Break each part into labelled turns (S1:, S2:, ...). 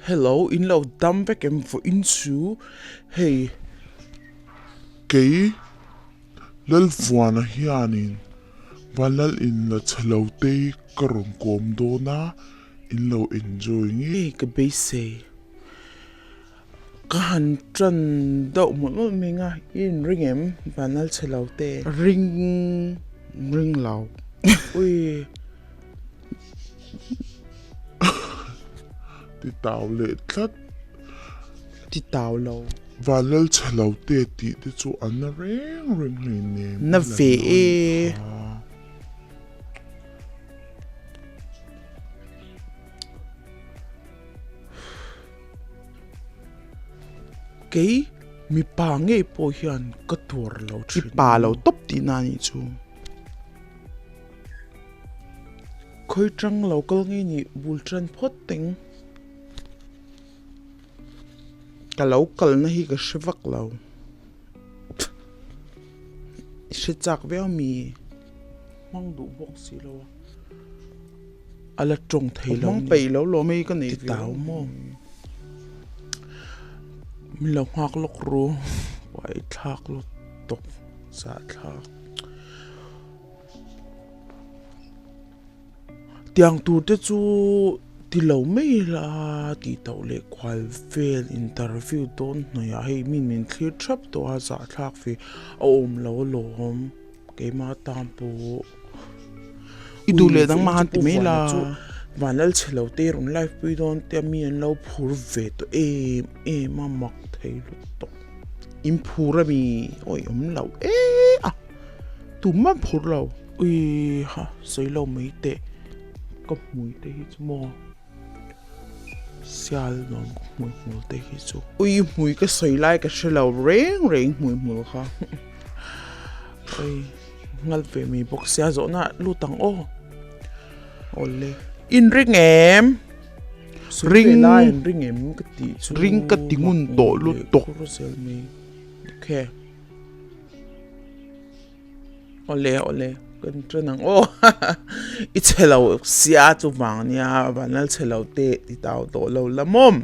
S1: Hello, in lo dam vek em vawiin chu hei.
S2: Kei Lalvuana hianin Vanlal in la chhe lo te hi ka rawn kawm dawn a, in lo enjoy
S1: ngei ka beisei. Ka han tan deuh mawlh mawlh mai nga, i inring em Vanlal chhe lo te? Ring ring lo. Ui.
S2: Ti tau leh tlat.
S1: Ti tau lo.
S2: Vanlal chhe lo te tih te chu an na reng reng hleinem.
S1: Na ve e. Kei mipa ngei pawh hian ka tuar lo thin. I pa lo tawp tihna a nih chu. Khawi tang lo kal ngei nih bul tan phawt teng. Ka lo kalna hi ka hre vak lo. I hre chak viau mi hmang duh bawk si lo a. A la tawng thei lo hmang peih lo lawm hei ka nei ve tau maw. Min lo nghak lawk ru uai thlak lawk tawk zah thlak. Tiang tur te chu ti lo mai la tih tauh leh kual vel interview dawn hnuaiah hei mi min thlir thap tawh a zahthlak ve a awm lo alawm keimah tan pawh i duh leh dang mah han ti mai la vanlal chhe lo te rawn live pui dawn te mi an lo phur ve tawh em em a mak thei lutuk in phur a mi awi awm lo e a. Tumah phur lo. Ui ha sawi lo mai teh ka hmui te hi chu maw sial nuam ka hmui hmul te hi chu. Ui hmui ka sawi lai ka hre lo reng reng hmui hmul kha ui ngal ve mai bawk sia zawhna lut ang aw awle in ring em ring ring em ka tih chu ring ka ti ngun tawh lutuk okay. Awle awle kan tan ang aw i chhe lo sia chu vang ania vanlal chhe lo te ti tau tawh lo la maw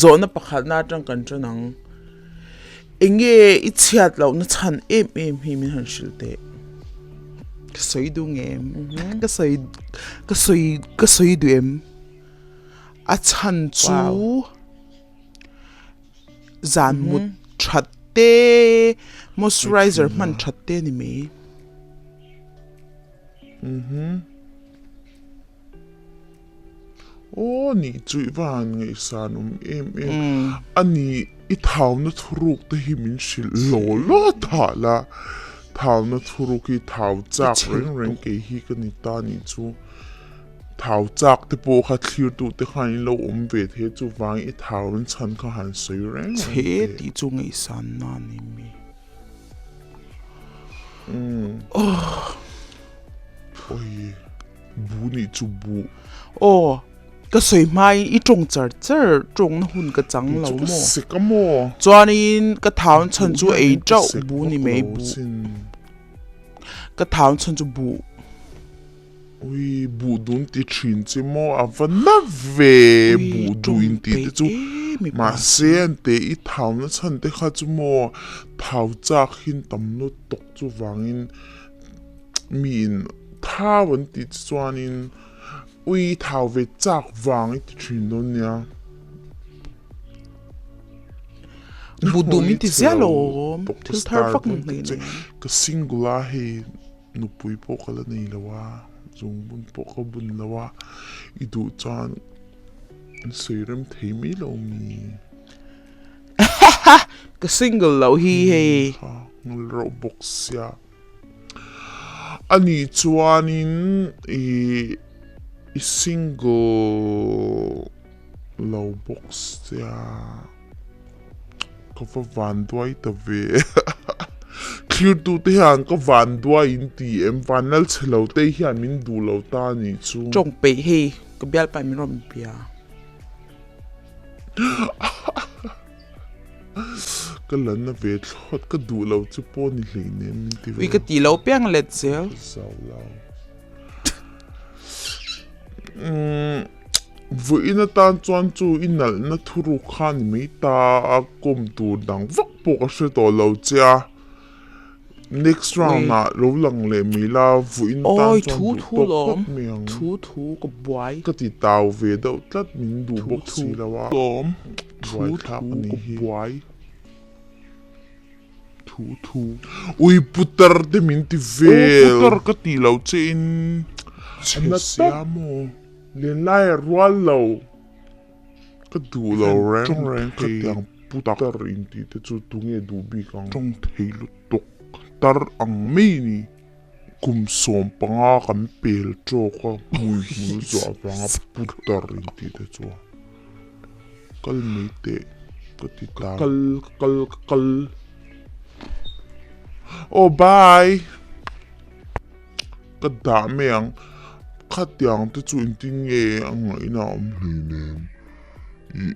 S1: zawhna pakhatna atang kan tan ang eng nge i chhiat lohna chhan em em hi min han hrilh teh ka sawi duh nge em ka sawi ka sawi ka sawi duh em a chhan chu. Zan mut that te, moisturizer hman that te a ni mai.
S2: Mhm. Aw nih chu i va han ngaihsan awm em em. A ni i thauna thuruk te hi min hrilh law law ta la. Thauna thuruk hi thau chak reng reng kei hi ka ni ta nih chu. Thau chak te pawh kha thlir tu te khan in lo awm ve thei chuvang i thau in chhan kha han sawi reng reng
S1: teh. Chhe tih chu ngaihsan na ni mi.
S2: Umm. Oi bu nih chu bu.
S1: Aw ka sawi hma in i tawng char char tawng na hun ka chang lo maw.
S2: Ka sek a maw.
S1: Chuanin ka thau in chhan chu ei tauh bu ni mai bu. Ka thau in chhan chu bu.
S2: Ui, buh dun ti thin che maw a va na ve, buh duh in tih te chu mahse an te i thau na chhan te kha chu maw thau chak hin tam lutuk chuvangin mi in thau an tih che chuanin ui thau ve chak vang i ti thin dawn nia.
S1: Buh duh min ti ziah lo thil thar vak hmeh nen.
S2: Ka single a hei. Nupui pawh ka la nei lo a, zungbun pawh ka bun lo a, i duh chuan an sawi rem thei mai lo mi?
S1: Ka single loh hi hei.
S2: Kha nghal reuh bawk sia. A nih chuanin i i single lo bawk sia. Ka va van duai ta ve. Thlirtu te hian ka van duai in ti em? Van lal chhe lo te hian min duh lo ta a nih chu.
S1: Tawng peih hei ka bialpa min rawn bia.
S2: Ka la na ve thlawt ka duh lo chu pawh ni hleinem min ti ve.
S1: Ui ka ti lo piang let zel.
S2: Ka zau lo. Vawiin atan chuan chu i nalhna thuruk kha ni mai ta a, kawm tur dang vak pawh ka hre tawh lo che a. Next round ah lo lang leh mai la, vawiin atan chuan duh tawk phawt mai ang. Ka ti tau ve deuh tlat min duh bawk si lo a. Buaithlak a ni hi. Thu thu. Ui putar te min ti vel. Aw putar ka ti lo che in chhe sia maw. Lenlai a rual lo. Ka duh lo reng reng khatiang putar in tih te chu tunge duh bik ang. Tawng thei lutuk tar ang mai ni. Kum 15 kan pel tawk a hmui hmul zuah avanga putar in tih te chu kal mai teh ka ti ta. Ka kal ka kal ka kal. Aw bye. Ka dah mai ang. Khatiang te chu engtin nge a ngaihna a awm hleinem. Ih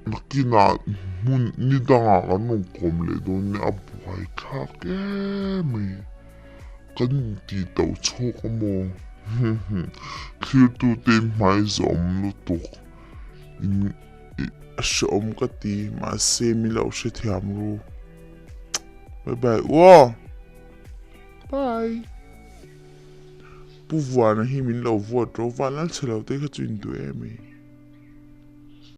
S2: nakinah hmun ni dangah kan rawn kawm leh dawn nia a buai thlak em mai. Kan inti tauh chhuak a maw? Thlirtute in hmai zawm lutuk in a hrehawm ka ti mahse min lo hrethiam ru. Bye bye uaw. Bye. Pu Vuana hi min lo vote rawh, Vanlal chhe lo te kha chu in duh em e.